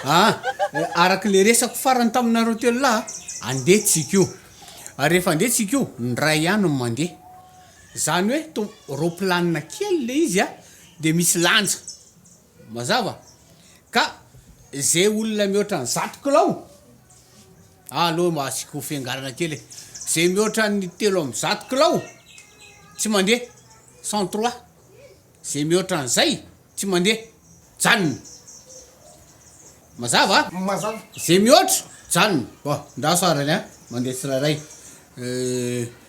Ah, araka le resako farany taminareo telo lahy, andeha tsika io. Ary rehefa andeha tsika io, ny ray ihany no mandeha. Zany hoe to roplanina kely le izy a, de misy lanja. Mazava? Ka ze olona mihoatra ny zato kilao, aleo mba asiako fiangarana kely e, ze mihoatra ny 103 kilao tsy mandeha, 103, ze mihoatra an'izay tsy mandeha, janona. Mazava? Mazava. Ze mihoatra, janona. Bon, ndraso arany a, mandeha tsirairay.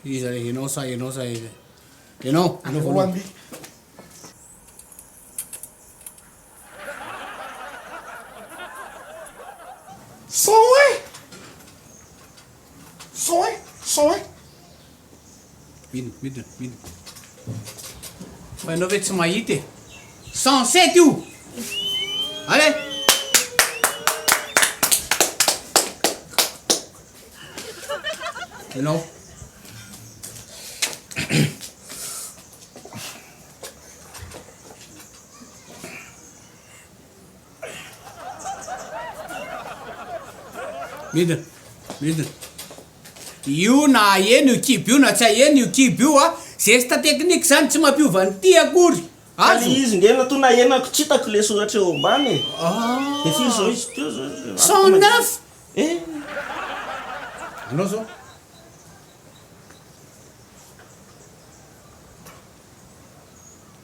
Iza re, enao sa enao sa iza? Enao, enao voalohany. 101! 101! 101! Midina, midina, midina. Fa ianao ve tsy mahita e? 107 io! Allez! Ianao. Midina, midina. Io na aheno io kibo io na tsy aheno io kibo io a, geste technique zany tsy mampiova an'ity akory. Ka Azo. le izy nge natoa nahenako tsy hitako le soratra eo ambany e. Ah. De firy zao izy teo zao? 109. Eh. Anao zao.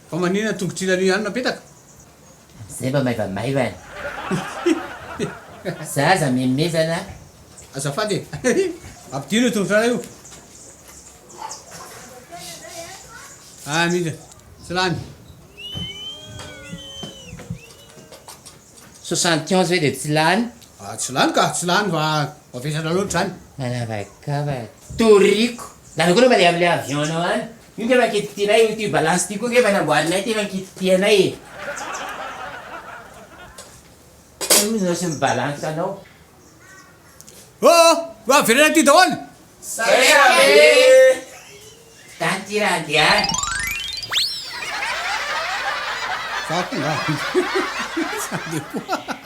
Fa maninona tongotr'ilany io ihany no apetaka? Zay mba maivamaivana. Za aza mimezana. Azafady e! Ampidino io tongotra io. Ah, midina. Tsy lany. 71 ve dia tsy lany? Ah, tsy lany ka, tsy lany fa mavesatra loatra zany. Manavakavaka. Toriko. Nareo koa aloha mandeha amin'ilay avion nao any. Io nge efa nikitikitinay io ity balance ity koa nge efa namboarinay ity efa nikitikitinay e. Io izy sy ny balance anao. Oh! Averena aty daholo! Saika be! Dany ty raha andeha any. Za koa nga tsy andeha koa.